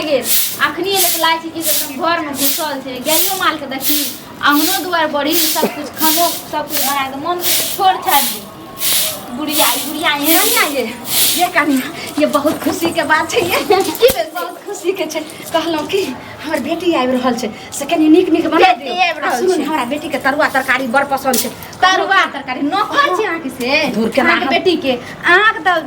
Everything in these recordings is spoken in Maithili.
गेल। अखनी एलै तऽ लागै छै कि एकदम घरमे घुसल छै। गाइयो मालके देखी, अङ्गनो दुआर बड़ी सब कुछ, खानो सब कुछ बना कऽ मन छोड़ छाड़ि दी। बुढ़िया बुढ़िया एहन। कनिया ये, ये कनिया ये, बहुत खुशी के बात छै ये। की भेल? बहुत खुशी के छै। कहलहुँ कि हमर बेटी आबि रहल छै, से कनि नीक नीक बना बेटी दियौ। आबि रहल आ सुनू छै। ने, हमरा बेटी के तरुआ तरकारी बड़ पसंद छै। तरुआ तरकारी नौकर छै अहाँके से? धुर, केना अहाँके बेटी के, अहाँके तऽ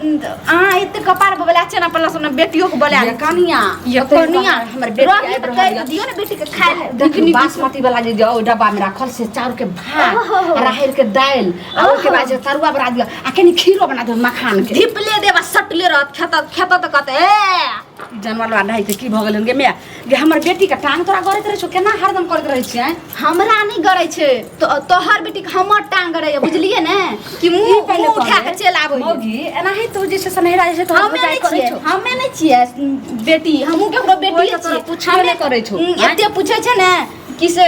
अहाँ एते कपार पर बोला छै ने पल्ला सुन, बेटियो के बोला ये कनिया। ये ओतै कनिया, हमर बेटी रहली आबि तऽ रहल कहि यऽ। दियौ ने बेटी के खाय लए। देखियौ बासमती वाला जे ओहि डब्बा में राखल से चाउर के भात ओहो। आ राहरि के दालि आ ओहिके बाद जे तरुआ बना दियौ आ कनि खीरो बना दियौ मखान के। धिपले देब आ सटले रहत, खेत खेत तऽ कहते ए ई जानवर वाला ढाई के की भऽ गेलै गे माय गे? हमर बेटी के टांग तोरा गड़ैत रहै छौ? केना हरदम करैत रहै छियै? हमरा नहि गड़ै छै तो तोहर बेटी के हमर टांग गड़ैया, बुझलियै ने कि मुंह ई पहिले मुंह उठा के कहले, चलि आबै। मौगी एनाही तू जे छै से नहिरा जे छै तोहर हमे भौजाइ नहि करै छियै। छौ। हमे नहि छियै बेटी, हमहूँ केकरो कोइ बेटी तऽ तोरा छियै। पुछबे नहि करै छौ। हम्म, एते पूछै छै ने कि से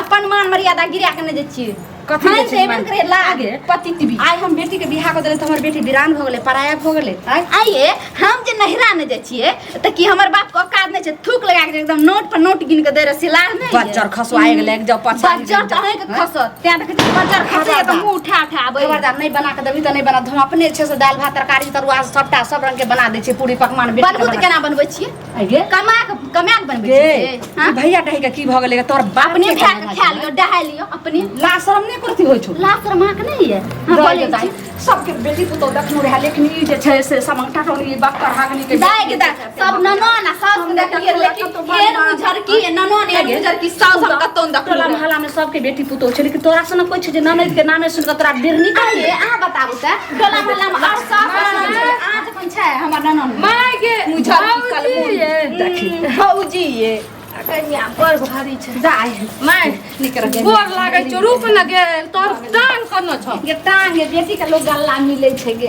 अपन मान मर्यादा गिरा के नहि जाइ छियै। कथी खाइन जे छै तऽ एबे मान- ने करै लाग आगे। पति तिबी। आइ हम बेटी के बियाह कऽ देले तऽ हमर बेटी वीरान भऽ गेलै, पराया भऽ गेलै आइ। आइए हम जे नहिरा नहि जाइ छियै तऽ की हमर बाप के औकात नहि छै? थूक लगा के एकदम नोट पर नोट गिन के दै रहे सिलाह नहि ये। बज्जर खसो आइ गेलै एक जब पछाड़ी। बज्जर तऽ अहींके खसत, तें देखै छियै बज्जर खसैया तऽ मुँह उठा उठा आबै। खबरदार, नहि बना के देबही तऽ नहि बना। हम अपने छै से दालि भात तरकारी तरुआ सबटा सब रंग के बना दै छियै, पूरी पकवान बेटी के बनबू तऽ बना। केना बनबै छियै? आइ गे। कमा के, कमा के बनबै गे छियै से? हाँ? ई भैया कहि के की भऽ गेलै तोहर बाप? अपने के भाय के खाना खा लियौ, डहाय लियौ अपने। ला शरम नहि करती होइ छौ? लाज शरम अहाँके नहि ये? हाँ, रह बोलै जेतै। छी। सबके बेटी पुतोह देखलहुँ रहए, लेकिन ई जे छै से समंगटा टोनी बक्कर हागनी के दाय के दाय सब ननन आ सास के देखलियै, लेकिन एहन उझरकी ननन, एहन उझरकी सास हम कतौ नहि टोला देखलियै। मोहल्ला में सबके बेटी पुतोह छै, लेकिन तोरा सन कोइ छै जे ननैद के नामे सुनि कऽ तोरा बिरनी आइए अहाँ बताबू तऽ टोला मोहल्ला में आओर सास आ ननन छै, अहाँ जखन छै हमर ननन माय गे। मुझरकी कलमुन। देखी। भौजी ये कनिया बड़ भारी छै। दाय। माय। नीक रह। गोर लागै छौ, रूप न गे, तोहर टांग कनो छौ गे? टांग गे, बेटी के लोग गल्ला मिलै छै गे,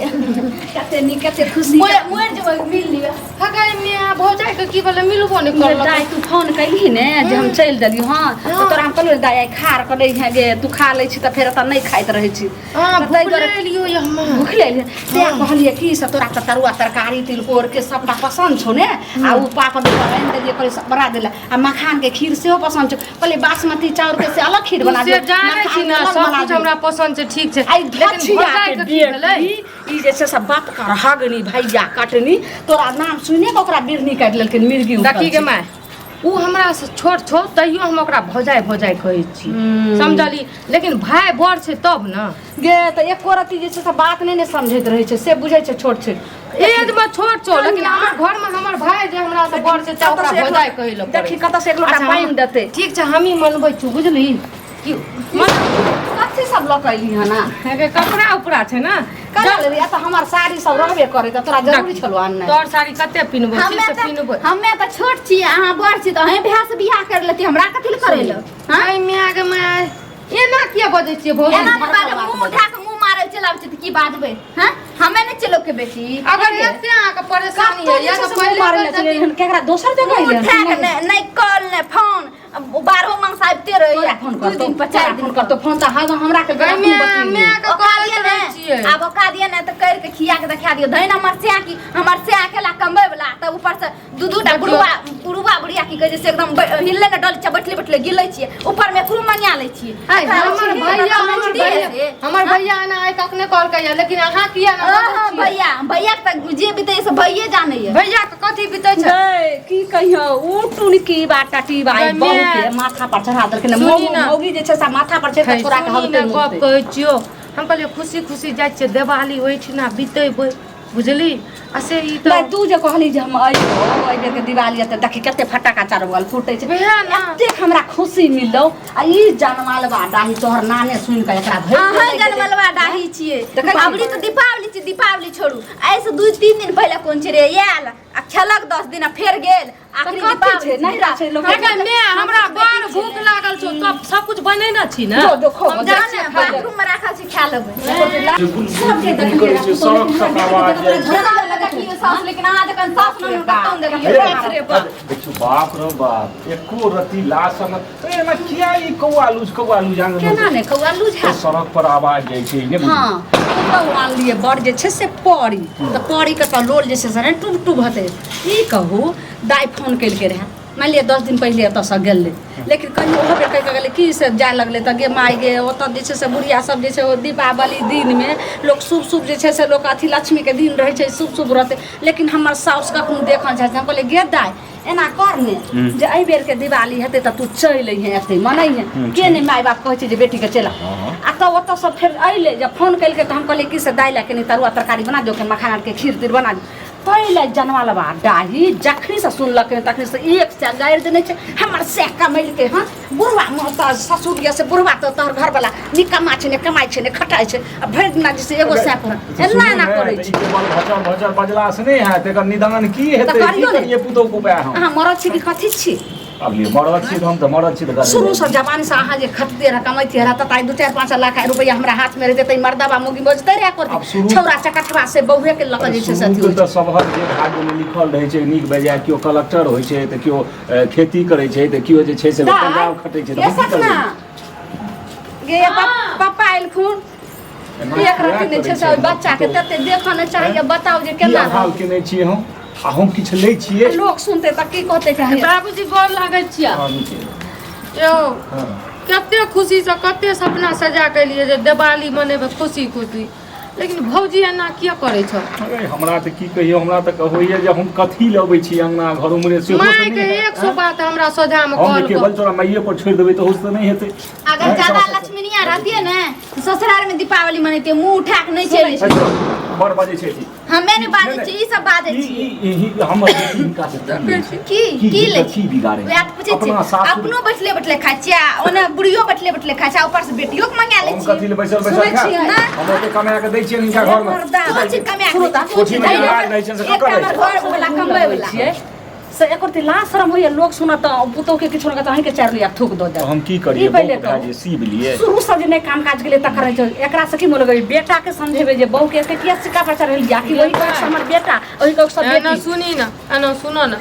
कते नीक, कते खुशी। मरि जेबै, मिल लिअ। हगै मिया, भौजाई के की भेलै? मिलबो नहि करलक। दाय, तू फोन कैलही ने जे हम चलि देलियौ। हँ, तऽ तोरा हम कहलियौ दाय, आइ खार कऽ दै है गे, तू खा लै छी तऽ फेर एतऽ नहि खाइत रहै छी। हाँ। तऽ ताहि भूख दुआरे लेलियो ये हम। भूख लेलियै, तें कहलियै कि से तोरा तऽ तरुआ तरकारी तिलकोर के सबटा पसन्द छौ ने, आ ओ पापड़ उपापड़ आनि देलियै, कहलियै सब बना देले, आ मखान के खीर सेहो पसन्द छौ, कहलियै बासमती चाउर के से अलग खीर तू बना से दियौ, जानै छी मखान के ने अलग सब बना कुछ दियौ। हमरा पसन्द छै, ठीक छै, आइ लेकिन धछिया भौजाई के के की भेलै? बेटी ई जे छै से बाप का हगनी भैया कटनी, तोरा नाम सुने के ओकरा बिरनी काटि लेलखिन, मिर्गी उठल देखी गे छै। माय, उ हमरा से छोट छौ, तैयो हम ओकरा भौजाइ भौजाइ कहै छी, समझली? लेकिन भाय बड़ छै तब ने गे, तऽ एको रत्ती जे छै से बात नहि ने समझैत रहै छै, से बुझै छै छोट छै। एज में छोट छौ, लेकिन हमर घर में हमर भाय जे हमरा से बड़ छै, तऽ ओकरा भौजाइ कहै लए पड़ै देखी कतऽ से एक लोटा अच्छा, पानि देतै। ठीक छै, हमही मनबै छी, बुझली कि मन कथी सब लऽ कऽ एली हन? हे, कपड़ा उपड़ा छै ने। करा लेली, एतऽ हमर साड़ी सब रहबे करै, तऽ तोरा जरूरी छलो आननाइ? तोहर साड़ी कते पिन्हबै छी हमे से तऽ पिन्हबै। हमे तऽ छोट छियै, अहाँ बड़ छी, तऽ अहीं भाय से बियाह कर लेती, हमरा कथी लए करै लए? हाँ? आइ माय गे माय, एना किया बजै छियै भौजी? एना नहि बाजब, मुँह उठा के मुँह मारै चलि आबै छै तऽ की बाजबै? हाँ, हमे नहि छियै लोकके बेटी। अगर एते अहाँके परेशानी कतऽ है जे या छै तऽ से मुँह पहिले मारै लए कहि चलि देती। एलहन, केकरा दोसर जगह मुँह एलै हन? उठा के नहि, नहि कॉल नहि फोन, बारहो मास आबिते रहैया। तोरा फोन दू करतौ? दिन पर तोरा 4 दिन फोन करतौ? फोन तऽ हँ हमरा के गै माय, माय के ओका कहैत दिअ रहै ने छियै। आब ओका दिअ ने तऽ करि के खिया के देखा दियौ। धनि हमर सएह की हमर सएह अकेला कमबै वला, तब ऊपर से दू दू टा बुढ़वा बुढ़वा बुढ़िया की कहै छै से एकदम हिलले ने डोलै छै, बैठले बैठले गिलै छियै, ऊपर मे एकरो मंगा लै छियै। आइ हमर भैया, हमर भैया, से हमर भैया एना आइ तक नहि कहलकै, लेकिन अहाँ किया ने बजै अहाँ छियै? भैया, भैया के तऽ जे बितै से भैये जानैया। भैया के कथी बितै छै? गै, की कहियौ, उ टुनकी बा टटी बा गै, बहू माय। के माथा पर चढ़ा देलखिन। सुनी मौगी ना। मौगी जे छै से माथा पर चढ़ि कऽ छोड़ा के सुनी हगतै ने, गप मुततै। कहै छियौ, हम कहलियै खुशी खुशी जाइ छियै देवाली ओहिठिना बितेबै, बुझली? आ से ई नहि तऽ तू जे कहली जे हम अइबो एहि बेरके दिवाली, तऽ देखी कते फटाका चारू बगल फूटै छै। वएह ने। एतेक हमरा खुशी मिललौ, आ ई जनमलबा डाही तोहर नामे सुनि कऽ एकरा भरि अहाँ गेलै। जनमलवा डाही छियै। देखै छी? अबरी तऽ दीपावली छै, दीपावली छोड़ू, एहिसँ 2-3 दिन पहिले कोन छै रे, आयल आ खेलक 10 दिन आ फेर गेल। आखिरी कथी दीपावली छै? नहि रहै छै लोक। हे गै माय, हमरा बड़ भूख लागल छौ, तब सब कुछ बनेने छी ने? जो जो खो। हम जाइ छियै जाने खाय लए। बाथरूम में राखल छै, खा लेबै। सबके करै छै, सड़क तक आवाज जाइ छै। देखलियो सास लेकिन अहाँ जखन सास न कतौ ने देखलियो बाप रे बाप। देखियौ बाप रे बाप एको रति लाश सब ए एना किया ई कौआ लूज कौआ लूज आंगन केना ने कौआ लूज तो सड़क पर आवाज जाइ छै ने हँ पुतहु आनलियै बड़ जे छै से परी तऽ परीके तऽ लोल जे छै से ने टुब टुब हेतै। ई कहू दाइ फोन केलकै रहए, मानि लिअ 10 दिन पहिले एतऽसँ गेलै, लेकिन कहियो ओहो बेर कहि कऽ गेलै कि से जाय लगलै तऽ गे माय गे ओतऽ जे छै से बुढ़िया सब जे छै ओ दीपावली दिनमे लोक शुभ शुभ जे छै से लोक अथी लक्ष्मीके दिन रहै छै, शुभ शुभ रहतै, लेकिन हमर साउस कखनो देखऽ चाहै छै। हम कहलियै गे दाइ एना कर ने जे एहि बेरके दिवाली हेतै तऽ तू चलि अइहेँ एतै मनैहेँ, के नहि माय बाप कहै छै जे बेटीके चलि आ। आ तब ओतऽसँ फेर अयलै जब फोन केलकै तऽ हम कहलियै कि से दाइ लए कनि तरुआ तरकारी बना दियौ, मखान आरके खीर तीर बना दियौ। पहिले जनमलबा डाही जखनी से सुनलकै तखनी से एक से गारि देने छै हमर से कमेलकै हँ बुढ़वा तऽ ससुर यऽ से बुढ़वा तऽ तोहर घरवला निकम्मा छै, ने कमाइ छै ने खटाइ छै, आ भरि दिना जे छै एगो सए पर एना एना करै छै। भचर भचर बजला से नहि हैत, एकर निदान की हेतै? करियौ ने। की पुतोह के उपाय हम अहाँ मरद छी कि कथी छी? अब ये मरद छी तऽ हम तऽ मरद छी तऽ शुरू से जवानी से अहाँ जे खटते रह कमैते रह तऽ आइ 2 4 5 लाख रुपैआ हमरा हाथ में रहते तऽ मर्दबा मुगी बजते रह आब करते शुरू- छौरा चकठवा से बहुए के लऽ कऽ जे छै से अथी शुरूके होइ तऽ सबहक जे भाग्यमे लिखल रहै छै नीक बेजाय, केओ कलेक्टर होइ छै तऽ केओ खेती करै छै तऽ केओ जे छै से छै। पंजाब खटै छै तऽ गे हम की सपना करबै? गे पप्पा एलखुन एना एक किया रत्ती नहि करै छै से ओहि हम बच्चा के पुतोह? तते देखऽ नहि चाहैए, बताउ जे की केना अभाव केने छियै हम आ हम किछु लै छियै? लोक सुनतै तऽ की कहतै कहे? बाबूजी गोर लागै छियै। हँ, नीके। यौ हँ। कते खुशी से कते सपना सजा के एलियै जे दिवाली मनेबै खुशी खुशी, लेकिन भौजी एना किया करै छौ? अरे हमरा तऽ की कहियौ, हमरा तऽ होइए जे हम कथी लबै छी अंगना घर उमरे सेहो तऽ माय नहि के हैत, एक सौ बात हमरा सोझा में हम जे कहलको। केवल तोरा माइये पर छोड़ि देबै तऽ ओहोसँ नहि हेतै। अगर ज्यादा लक्ष्मीनिया रहतियै ने तऽ ससुराल में दीपावली मनैतियै, मुंह उठा के नहि चलि अच्छा, बड़ बजै छै अथी। हमे नहि बाजै नहि, छी, ई सब बाजै ई छी। ई ई हमर बेटी हिनका से की लै छै? की की की लै की बिगाड़े? वएह तऽ पूछै अपना छी, सासुर अपनो बैठले बैठले खाइ छियै आ ओने बुढ़ियो बैठले बैठले खाइ छै आ ऊपर से बेटियो के मंगा लै हम छियै। कथी ले बैसल बैसल सुनै खायब? छियै? नहि। हम ओते कमा के दै छियनि हिनका घरमे। कोन चीज कमाए के सुनू दै तऽ। छी? कोठीमे जे एकटा राज रहै छनि से ककर हमर रहै छै? घर वाला कमबै वाला छियै से एको रत्ती लाज शरम होइए? लोक सुनत तऽ पुतोहके किछु नहि कहत, अहीँके चारि रुपैआ थूक दऽ तऽ जायत। हम की ई करियै? पहिले बहुत भए कहू। जे सीब लिए शुरू से जे नहि काम काज गेलै तकर रहै छै, एकरा से की मोन लगै? बेटाके समझेबै जे बहूके एते किया सिक्का पर चढ़ेलियै कि ओहि कहक से हमर बेटा, ओहि कहक से एना बेटी। सुनी ने, एना सुनो ने,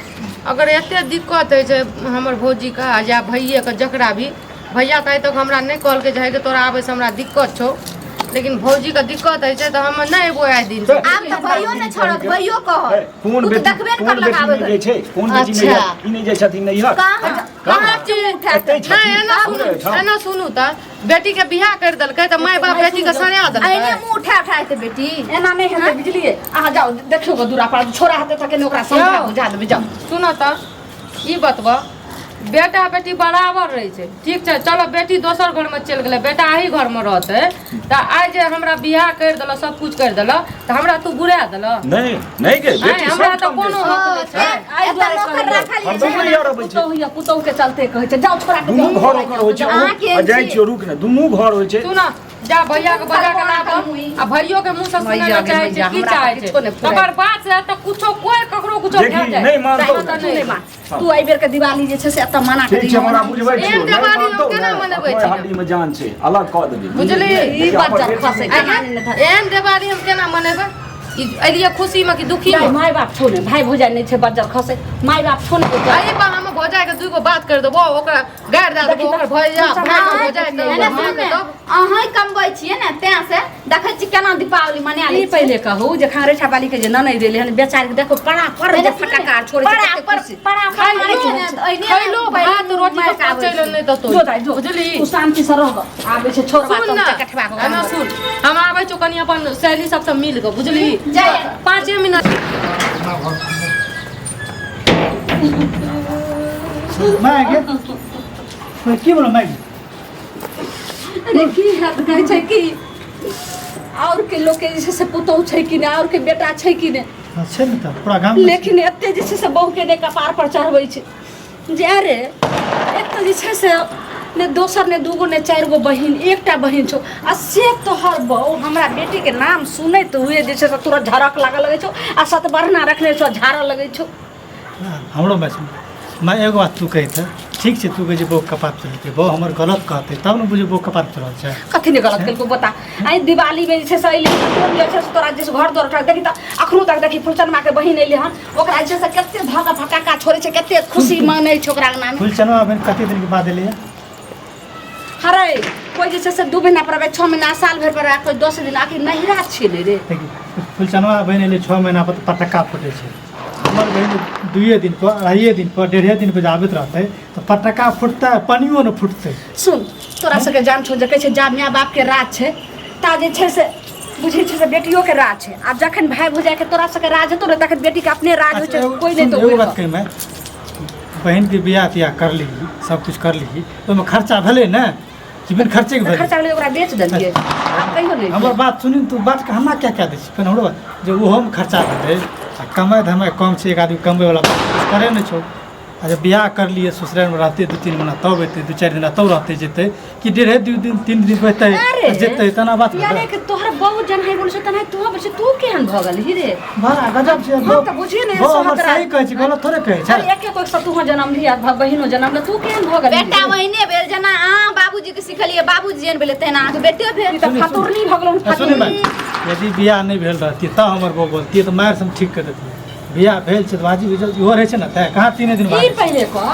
अगर एते दिक्कत होइ छै हमर भौजीके आ या भैयेके, जकरा भी भैया तऽ आइ तक हमरा नहि कहलकै जे हे गे तोरा आबैसँ हमरा दिक्कत छौ, लेकिन भौजीके दिक्कत होइ छै तऽ हम नहि अयबो आइ दिन से। आब तऽ भैयो नहि छोड़त, भैयो कहत हे, कोन तू तऽ बेटी देखबे ने कोन करलक बेटी आबै नहि जाइ छै? कोन बेटी अच्छा। नहि जाइ- ई नहि जाइ छथिन नैहर? कहाँ कहाँ चुप उठा एतै के छथिन। नहि एना सुनू, हमरे ठाम। एना सुनू तऽ बेटीके बियाह करि देलकै तऽ माय बाप बेटीके सरिया अइने देलकै। मुँह उठा उठा एतै बेटी। एना नहि हेतै बुझलियै? अहाँ जाउ देखियौ गो दूरा पर छोड़ा हेतै तऽ कनि ओकरा समझा यौ। बुझा देबै, जाउ। सुनऽ तऽ ई बतबऽ, बेटा बेटी बराबर रहै छै, ठीक छै? चलो बेटी दोसर घरमे चलि गेलै, बेटा एही घरमे रहतै, तऽ आइ जे हमरा बियाह करि देलक सब कुछ करि देलक तऽ हमरा तू बुरा देलक? नहि नहि गे आँय, बेटी हमरा सब तऽ ठाम कोनो जाइ छै। हक नहि छै। एहि एतऽ दुआरे नौकर कहलियै। राखल हरदम यऽ नैहर अबै छै। पुतोहु यऽ, पुतोहुके चलते कहै छै, जाउ छोड़ा के दुनू जाउ। घर ओकर होइ छै। अहाँ केहन आ जाइ छी? छियौ, रुक ने, दुनू घर होइ छै। सुन जा भैया के बजा के लाबऽ आ भैयो के मुंह से सुनै मैया लए गे चाहै मैया, छै की हमरा चाहै तऽ छै किछो नहि फुराइ। तकर बाद से तऽ कुछो कोइ ककरो कुछो देखी, भए जाए नहि मानतौ चाहे तऽ तू नहि नहि मान, तू एहि बेरके दिवाली जे छै से एतऽ मना ठीक करी। छै, हमरा बुझबै एहन छियौ, नहि दिवाली हम मानतौ केना ने, मनेबै अपने छी? हड्डी मे जान छै, अलग कऽ देबै। बुझली? ई बच्चा खसै आँय केना गे, नहि धर। एहन दिवाली हम केना मनेबै? ई एलियै खुशी में कि दुखी नहि, में? माय बाप छौ ने, भाय भौजाइ नहि छै, बज्जर खसै माय बाप छौ ने। एहि पर हम भौजाइ के दूगो बात कर देबो, ओकरा गारि दए देबो, ओकर भैया भाय भौजाइ के एने माँ सुन के ने, तब अहाँ कमबै छियै ने तें से देखै छी केना दीपावली मना लै ई पहिले कहू जे खारेठा बाली के जे ननैद एलै हन, बेचारी के देखो पड़ा पर जे एने सुन ने, फटका छोड़ै छै, पड़ा कते पर खुशी। पड़ा पर मारै छै ने, तऽ अइने खैलो पहिले भात रोटी मारि के कऽ आबै पचै लए छै। नहि देतौ। जो दाइ जो, बुझली? तू शांति से रह गऽ, आबै छै छोड़बा सुन तब ने, चकठबा के एना सुन, हम आबै छौ कनि अपन सहेली सबसँ मिल कऽ, बुझली? जाइए। 5 मिनट। माय गे माय, की बोलो माय? अरे की हैत, कहै छै कि और के लोक के जे छै से पुतोहु छै कि नहि, और के बेटा छै कि नहि? हाँ, छै ने तऽ पूरा गाम मे छै। लेकिन एते जे छै से बहू के नहि कपार पर चढ़बै छै जे अरे एते जे छै से ने दोसर ने दूगो ने चारि गो बहिन, एकटा बहिन छौ आ से तोहर बहू हमरा बेटी के नाम सुनैत हुए जे छै से तुरंत झड़क लागऽ लगै छौ आ सतबरना रखने छौ, झाड़ऽ लगै छौ। हाँ, हमरो माय सुन, माय एगो बात तू कहित ठीक छै, तू कहै छै बौह कपार पर चढ़ेतै, बौह हमर गलत कहतै तब ने बुझै बौह कपार पर चढ़ल छै। कथी नहि गलत केलको बता? आइ दिवाली में जे छै से अइलै हन, जे छै से तोरा जे घर द्वार उठा देखी तऽ अखनो तक देखी फुलचनमा के बहिन अइलै हन, ओकरा जे छै से कते धऽ कऽ फटाका छोड़ै छै, कते खुशी मनै छै ओकरा अंगना में। फुलचनमा बहिन कते दिन के बाद एलैया? हरे कोइ जे छै से 2 महीना पर आबै, 6 महीना, साल भरि पर आबै, कोइ 10 दिन, आखिर नहिरा छियै ने रे। देखी फुलचनमा बहिन एलै 6 महीना पर तऽ पटक्का फूटै छै। हमर बहिन 2 दिन पर, 2.5 दिन पर, 1.5 दिन पर जे आबैत रहतै तऽ पटक्का फूटतै, पानियो नहि फूटतै। सुन, तोरा सबके जान छौ जे कहै छै जा माय बापके राज छै, ता जे छै से बुझै छै से बेटियोके राज छै। आब जखन भाय भौजाइके तोरा सबके राज हेतौ ने तखन बेटीके अपने राज होइ छै, कोइ नहि सुन, तो एगो बात कही मैं, बहिनके बियाह तियाह करलिही, सब कुछ करलिही, ओहिमे खर्चा भेलै ने कि बिन खर्चे के भेलै? खर्चा भेलै, ओकरा बेच देलियै। आब कहियो नहि। हमर बात सुनी तू, बात के हमरा क्या क्या दै छी? फेर हमरो बात जे ओहोमे खर्चा भेलै आ कमाइ धमाइ कम छै, एक आदमी कमबै वला कुछ करे नहि छौ। आ जब बियाह करलियै ससुरारिमे रहतै 2-3 महीना तब एतै, 2-4 दिन तब रहतै जेतै कि 1.5 2 दिन 3 दिन पर एतै अरे, जेतै, तेना बात भेलै। यानी कि तोहर बहु जनहाइ बोलै छै तेनाही तोहर बोलै छै, तू केहन भऽ गेलही रे? बड़ा गजब छै। हम तऽ बुझिए नहि बौ हमर सोहत सही कहै छै, गलत थोड़े कहै छै। अरे एके कोइ से तूहो जनम लिही आ बहिनो जनम ले, तू केहन भऽ गेलही? बेटा ओहिने भेल जेना अहाँ बाबूजी के सिखलियै, बाबूजी जेहन भेलै तेना अहाँके बेटे भेल। ई तऽ फतुरनी भऽ गेलौ। आ सुनी भाई, यदि बियाह नहि भेल रहती तब हमर बौ बोलती तऽ मारि से हम ठीक कर देती। बियाह भेल छै तऽ बाजी बुझल इहो रहै छै ने, तैं कहाँ 3 दिन ई बाद पहिले कह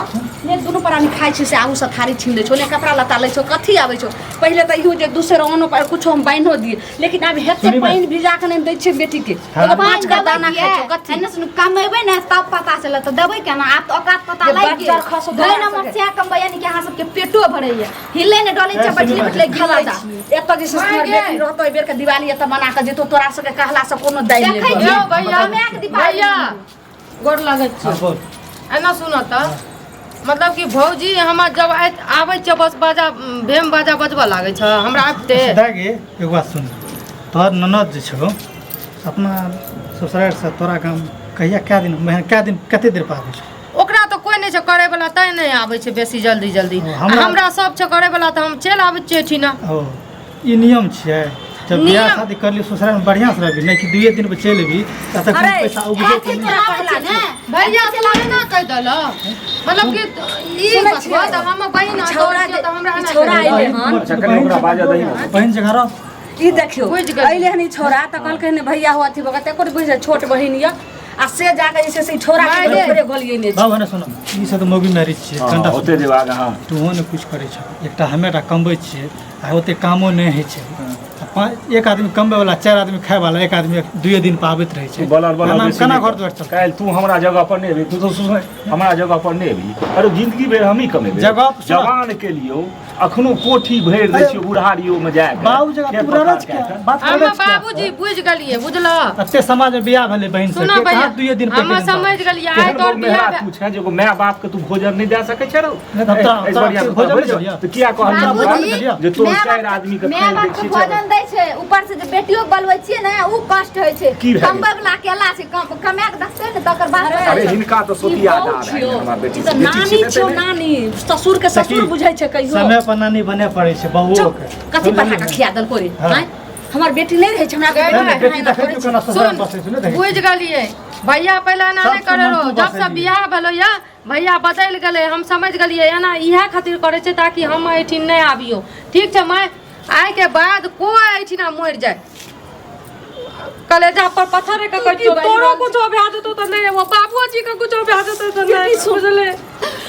ने, दुनू प्राणी खाइ छै से आगू से थारी छीन लै छौ ने, कपड़ा लत्ता लै छौ, कथी आबै छौ? पहिले तऽ इहो जे दोसर अनो पर कुछो हम बान्हिओ दियै, लेकिन आब हेते सुनी पानि भिजा कऽ नहि दै छियै बेटी के, हाँ। एगो 5 का दाना खाइ छौ कथी? एने सुन, कमेबै ने तब पता चलत, तऽ देबै केना? आब तऽ औकात पता जे लागि बच्चा गेल। खसो धै तोरा नंबर सबके। सएह कमबै, यानी कि अहाँ सबके पेटो भरैया, हिले ने डोलै छै, ए, सुनी बैठले बात। बैठले गिलै खबरदार छियै। एतऽ जे छै से हमर माय गे। बेटी रहतौ, एहि बेरके दिवाली एतऽ मना कऽ जेतौ, तोरा सबके कहला से कोनो दाइ नहि देखै देतौ। छियै। यौ भैया, कमाए के दिवाली भैया गोर लागै छी। हाँ, बोल। एना सुनऽ तऽ मतलब कि भौजी हमर जब आबै छै बस बाजा भेम बाजा बजबऽ लागै छै हमरा आबिते। दाइ गे, एगो बात सुन, तोहर ननद जे छौ अपना ससुरारि से तोरा गाम कहिया कए दिन महीना कए दिन कते देर पर आबै छौ? ओकरा तऽ कोइ नहि छै करैवला तैं नहि आबै छै बेसी जल्दी जल्दी। ओ, हमरा- हमरा सब छै करैवला तऽ हम चलि आबै छियै एहिठिना। ओ ई नियम छियै, जब बियाह नियम- शादी करली ससुरारि में बढ़िआँ से रहबी, नहि कि 2 दिन पर चलि अबी तब तक अरे, पैसा उपजे कथी तोरा कहला ने? भैया तू एना कहि देलह, मतलब कि ई सुनै बतबऽ छियै? तऽ हमर बहिन ई छौड़ा तऽ हमरा ई एना छौड़ा कहि अइलै देलक। हन। अच्छा, कनि ओकरा बाजऽ दही ने। बहिन जगह रह। ई देखियौ बुझि गेलियै। अइलै हन ई छौड़ा तऽ कहलकै ने भैया हो अथी भऽ गेल, एको बुझि छोट बहिन यऽ आ से जाके जे छै से ई छौड़ा के माय गे। ओकरे गोलियेने छै। बाबू ने सुन, ई सब तऽ मौगी मैरिज छियै, हाँ, कनिटा ओते जेब आगाँ। हाँ। तूहो ने कुछ करै छौ, एकटा हमे टा कमबै छियै आ ओते कामो नहि होइ छै। आ एक आदमी कमबै वाला, 4 आदमी खाय वाला, एक आदमी 2 दिन पर आबैत रहै छै। तू बलर बलर एना बेसी केना नहि घर कर। दुआर चलतै? काल्हि तू हमरा जगह पर नहि एबही, तू तो सुन, हमरा जगह पर नहि एबही। अरे जिंदगी भरि हमही कमेबै। जगह पर सुन। जवान के लियौ अखनो कोठी भरि दै अरे, छियौ बुढ़ारियो में जाए के। बाबू जगह खेत तू पथार ररज कए किया? के। बात हम करबै किया? बाबूजी बुझि गेलियै, बुझलह? एते समाज में बियाह भेलै बहिन सुनऽ सबके, भैया, कहाँ 2 दिन पर हम एक दिन समझ गेलियै, आइ केहन तोहर बड़ मेहरा बियाह तू छै जे एगो माय बाप के तू भोजन नहि दए सकै छै रौ? नहि तऽ हम तोरा- एहि तोरा बढ़िआँ भोजन से तोरा नहि भोजन- देलियौ। तऽ किया कहलियै बाबूजी, तोरा जे तोर माय 4 बाप- आदमी के माय खाइ बाप दै के छियै भोजन दै छै, ऊपर से जे बेटियो के बलबै छियै ने उ कष्ट होइ छै। की भए गेल? कमबै वला अकेला छै, कमाए के देखतै ने तकर बाद अरे, पता अरे चलतै। हिनका तऽ ई सोतिया बहू दार है छियौ, हमरा बेटी ई तऽ से। बेटी नानी छियै छियौ तऽ नहि। नानी, ससुर के ससुर सखी, बुझै छै कहियो। समय पर नानी बने पड़ै छै बहुओ चुप, के। कथी पढ़ा कऽ खिया देलको रे? हाँ। आँय? हमर बेटी नहि रहै छै हमरा गै नहि, माय, नहि, बेटी देखै छियौ केना ससुराल सुन, बसै छै, नहि देखै बुझि गेलियै भैया पहिले एना नहि सबके करे मन रहो, तू जब से बसेलियै। बियाह भेलो या भैया बदलि गेलै, हम समझ गेलियै एना इएह खातिर करै छै ताकि हम एहिठिन नहि आबियौ। ठीक छै माय, आइके बाद कोइ एहिठिना मरि जाय कलेजा पर पत्थर के कहै छियौ, तोरो कुछो भए जेतौ तऽ नहि एबो, बाबूजी के कुछो भए जेतौ तऽ नहि, बुझलै?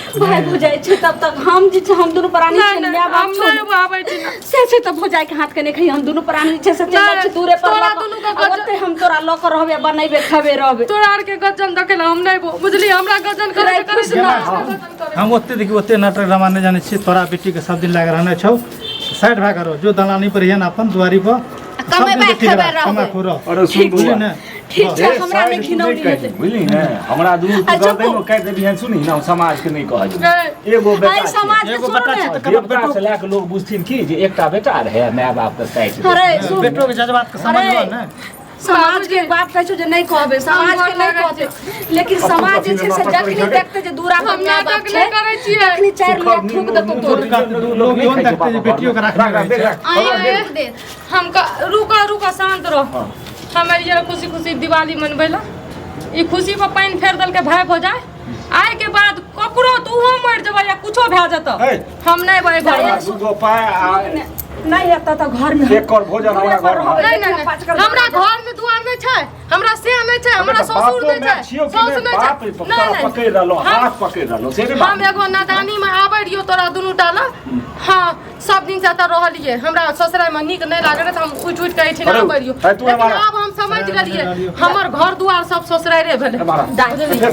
भाय भौजाइ छै तब तक हम जे छै हम दुनू प्राणी नहि छियै, नहि, माय बाप हम छौ। नहि आबै छी। से छै तऽ भौजाइ के हाथ के नहि खाइ, हम दुनू प्राणी छै से चलि जाइ छी दूरे पर तोरा लऽ कऽ, दुनू के आ ओतै हम तोरा लऽ कऽ रहबे, बनैबे, खेबे, रहबे। तोरा आरके गजन देखै लए हम नहि एबो, बुझली? हमरा गजन करै छै, करै छै, गेना, तोरा आरके गजन करै हम ओते देखी ओते नाटक ड्रामा नहि जानै छियै। तोरा बेटीके सब दिन लागि रहने छौ, साइड भए कऽ रहो, जो दलानी पर हियन अपन दुआरी पर सब दिन कमेबै, बेटी खेबै, रह, कमा रहबै। खो रह। अरे सुन बुझली बौआ, ने? ठीक छै, ए, हमरा साइड नहि तू घिनौनी नहि कही, हेतै। बुझली ने? हमरा दुनू तू आ चुप। गर्दन में काटि देबही हन, सुनही ने, हम समाज के नहि कहै गै। एगो बेटा एहि छै। समाज के एगो सुनू बेटा ने छै तऽ केना देवता बेटो से लए कऽ लोग बुझथिन की जे एकटा बेटा रहै माय बाप के काटि देलकै। अरे सुन, बेटो के जज्बात के समझ अरे, ने। समाज के बात कहै छौ जे नहि कहबै, समाज के नहि कहतै, लेकिन समाज जे छै से जखनी देखतै जे दूरा पर हम माय बाप नाटक छै नहि करै छियै। तखनी 4 लोग थूक देतौ तोर। लोग इहो ने देखतै जे बेटियो के राखने रहै छै। आँय, रोक दे। हम रुक रुक, शांत रह। हम एलियै रहए खुशी खुशी दिवाली मनबै लए, ई खुशी पर पानि फेर देलकै भाय भौजाइ। आइ के बाद ककरो तूहो मरि जेबै या कुछो कुछो भए जेतौ। हे। हम नहि एबै घर हमरा दूगो पाय आ नहीं एतऽ तऽ घरमे एक कर भोजन हमरा घरमे। नहीं नहीं नहीं, हमरा घर में दुआर नहीं छै, हमरा से नहीं छै, हमरा ससुर नहीं छै, छियौ कि सास नहि? नहीं बाप छै। तोरा नहीं पकड़ि रहलो, नहीं, हाथ हम पकड़ि रहलो, से नहि बात। हम एगो नादानी में आबै रहियो तोरा दुनू टा ला। हाँ, सब दिन से एतऽ रहलियै, हमरा ससुराल में नीक नहीं लागल रहै तऽ हम उठि उठि के एहिठिना अरे, आबै रहियो। है तू लेकिन हमारा- आब हम समझ गेलियै, हमर घर दुआर सब ससुरारे भेलै। हमारा-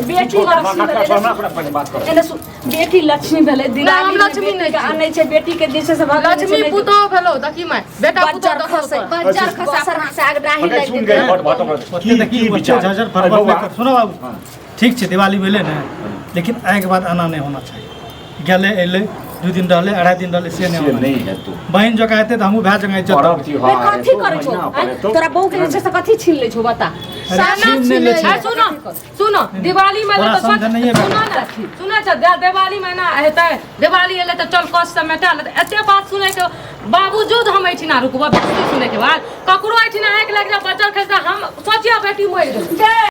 बेटी छोड़, लक्ष्मी ना, ना, भेलै। हमरा अपना पहिले बात कर। एने सुन, बेटी लक्ष्मी भेलै। दिवाली हम लक्ष्मी नहि छी। आनै छै बेटी के जे छै से भगवान लक्ष्मी पुतोह भेलौ, देखी माय, बेटा पुतोह बज्जर देखौ खसै। तोरा। बज्जर खसा अपना से आग डाही अरे लागि सुन जेतै। गए, बट बट बट। ओते की देखी की ओते विचार? झंझट अरे फरफर बौआ, नहि कर। सुनो बाबू, ठीक छै दिवाली भेलै ने, लेकिन आइके बाद एना नहि होना चाही। गेलै अयलै 2 दिन रहलै 2.5 दिन रहलै, से नहि से होना नहि चाही। हेतौ। बहिन जकाँ हेतै तऽ हमहूँ भाय जकाँ इज्जत पर्व देबै। त्योहार कथी हेतौ, करै छौ? महीना पर आँय? हेतौ। तोरा बहू के जे छै से कथी छीन लै छौ बता? अरे छीन नहि लै छै। अरे सुनो सुनो, दिवाली में तोरा तो समझ नहीं है। सुनो ना, सुनो छ, दिवाली में ना हेतै, दिवाली एलै तऽ चल कष्ट से मेटा लेतै। एते बात सुनै के बावजूद हम एहिठिना रुकबो। बेसी सुनै के बाद ककरो एहिठिना आगि लागि जाए, बच्चा खसि जाए, हम सोचिया बेटी मरि गेल।